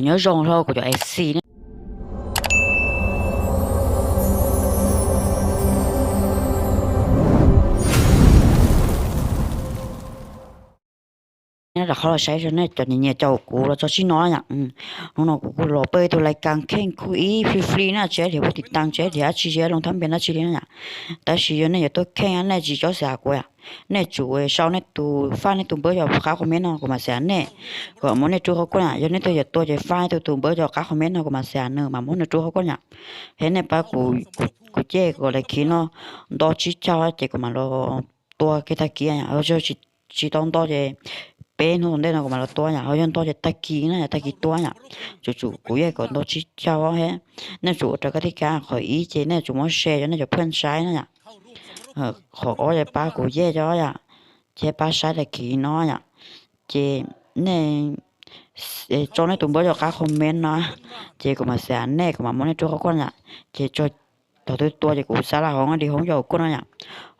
Nyob zoo hlo kuv cov A C ne. Nyob rau qhov los saib nej cov nyiam nyiam caum kuv los tso tsib no yom. Hnub no kuv kuj los pab ib tug lais kas kheej khuj ib fli fli na, tsis hais tias pub tiv tas, tsis hais tias dab tsi, tsis hais loo thab npias dab tsi li na yom. Tab sis yog nej yuav tuaj kheej nej tsis txhob xav kuv yom. Nej tsum sau nej tus, faj nej tus npawb cov qab qhov mev no kuv mam xav nej, kom muab nej rub qhov kuaj yom. Yog nej twg yuav tua ces faj nej tus, tus npawb cov qab qhov mev no kuv mam xav nws, mam muab nws rub qhov kuaj yom. Thiab nej pab kuv, kuv cej kom lais khiv no nto tsib caug ces kuv mam los tua kiag tag kis yom. Yog tsis tau nto ces peb hnub tom ntej no kuv mam los tua yom. Ho yog nto ces tag kis na, tag kis tua yom. Tsum tsum kuv cej kom nto tsib caug thiab. Nej tsum ua raws kab tis kas, qhov ib ces nej tsum muab share rau nej cov phooj ywg saib na yom. Qhov ob ces pab kuv cej cov yom, thiab pab saib lais khiv no yom. Ces nej tso nej tus npawb cov qab qhov mev no, ces kuv mam xav nej, kuv mam muab nej rub qhov kuaj yom. Ces thaum twg tua ces kuv xa laj hauv di hoob yog kuaj no yom.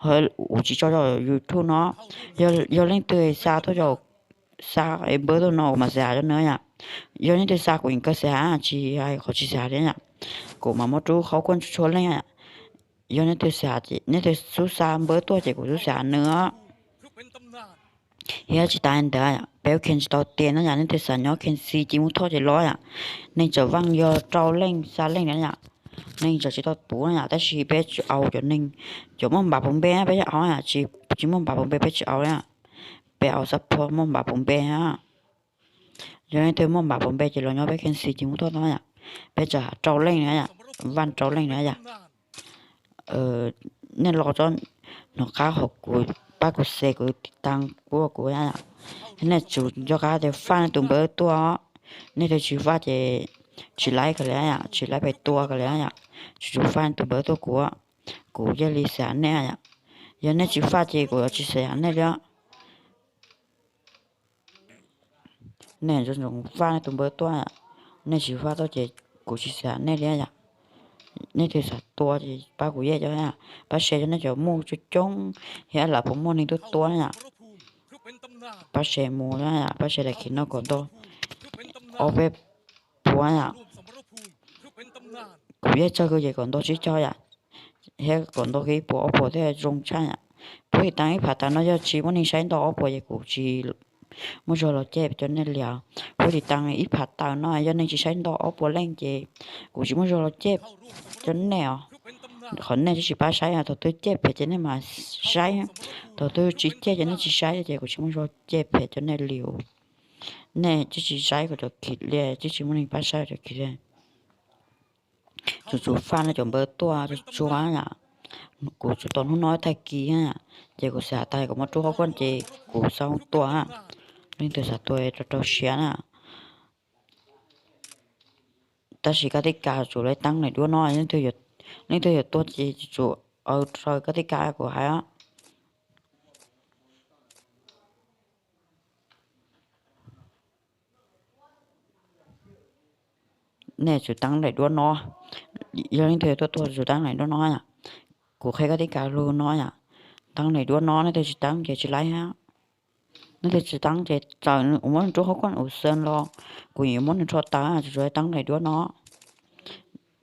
Ho kuv tsis tso rau YouTube no. Yog leej twg xa tuaj, xa npawb tuaj no kuv mam xav cov nws yom. Yog leej twg xa kuv yeej kawg xav, tsis hais qhov tsis xav li yom. Kuv mam muab rub qhov kuaj txhua txhua leej. Yog nej twg xav, nej twg xub xa npawb tuaj ces kuv xub xav nws. Thiab tsis tas ntawd, peb ua kheej tsis tau tias no yom, nej twg xav nyob kheej xis ci mus thoj ces los yom. Neeg tseem vaaj yog rau leej xya leej na yom. Neeg tseem tsis tau puv na yom, tab sis peb tsis au cov neeg, cov muaj npav puv npe peb tsis au yom, tsis muaj npav puv npe peb tsis au na. Peb au xab phuab muaj npav puv npe na. Yog nej twg muaj npav puv npe ces los nyob peb kheej xis ci mus thoj no yom. Peb tseem rau leej na yom, vaaj rau leej na yom. Nej los tso, hnov qab hov kuv, pab kuv share, kuv tiv tas kuv, kuv, nej tsum nco qab tias faj nej tus npawb tuaj. Nej twg tsis faj ces tsis laib kiag li yom, tsis laib pem tua kiag li yom. Tsum tsum faj nej tus npawb tuaj kuv, kuv thiaj li xav nej yom. Yog nej tsis faj ces kuv yuav tsis xav nej li. Nej ntsoov ntsoov faj nej tus npawb tuaj, nej tsis faj tuaj ces kuv tsis xav nej li yom. Nej twg xav tua ces pab kuv cej cov, pab share cov, nej cov muaj coob coob thiab lam puas muaj neeg tuaj tua na yom. Pab share mus, pab share daim khiv no kom nto ob peb puas yom. Kuv cej tsawg kawg ces kom nto tsib caug yom, thiab kom nto kiag ib puas ob puas thiaj zoo tshaj yom. Pab tiv tas ib phav taws no yog tsis muaj neeg saib nto ob puas ces kuv tsis muaj zog los cem cov nej li os. Pab tiv tas ib phav taws no yog neeg tsis saib nto ob puas leej ces kuv tsis muaj zog los cem cov nej os. Qhov nej twb tsis pab saib, thaum twg cem phem ces nej mam saib, thaum twg tsis cem ces nej tsis saib ces kuv tsis muaj zog cem phem cov nej li os. Nej twb tsis saib kuv cov khiv li, twb tsis muaj neeg pab saib cov khiv li. Tsum tsum faj nej cov npawb tuaj tsuag tsuag yom. Kuv tsum tos hnub no tag kis, ces kuv xav tas kuv muab rub qhov kuaj ces kuv xav tua. Leej twg xav tua rau rau siab na. Tab sis kab tis kas tsum lawv teeb daim duab no, leej twg yuav tua ces tsum aws raws kab tis kas kuv hais. Nej tsum teeb daim duab no. Yog leej twg yuav tuaj tua tsum teeb daim duab no yom. Kuv qhia kab tis kas lug no yom. Teeb daim duab no, nej twg tsis teeb ces tsis laib hab. Nej twg tsis teeb ces txawm kuv muab nws rub qhov kuaj ua xwb los kuv yeej yuav muab nws rho tawm, tsum tsum teeb daim duab no.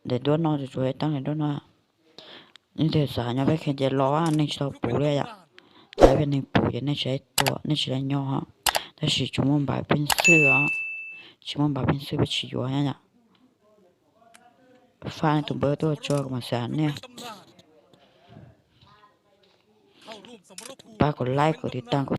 Daim duab no tsum tsum teeb daim duab no. Nej twg xav nyob peb kheej ces los, neeg tsis tau puv li yom. Tau peb neeg puv ces nej tsis tua, nej tsis laib nyob. Tab sis tsis muaj npav peev xwm os, tsis muaj npav peev xwm peb tsis yuav yom. Faj nej tus npawb tuaj tso kuv mam xav nej. Pab kuv like, kuv tiv tas, kuv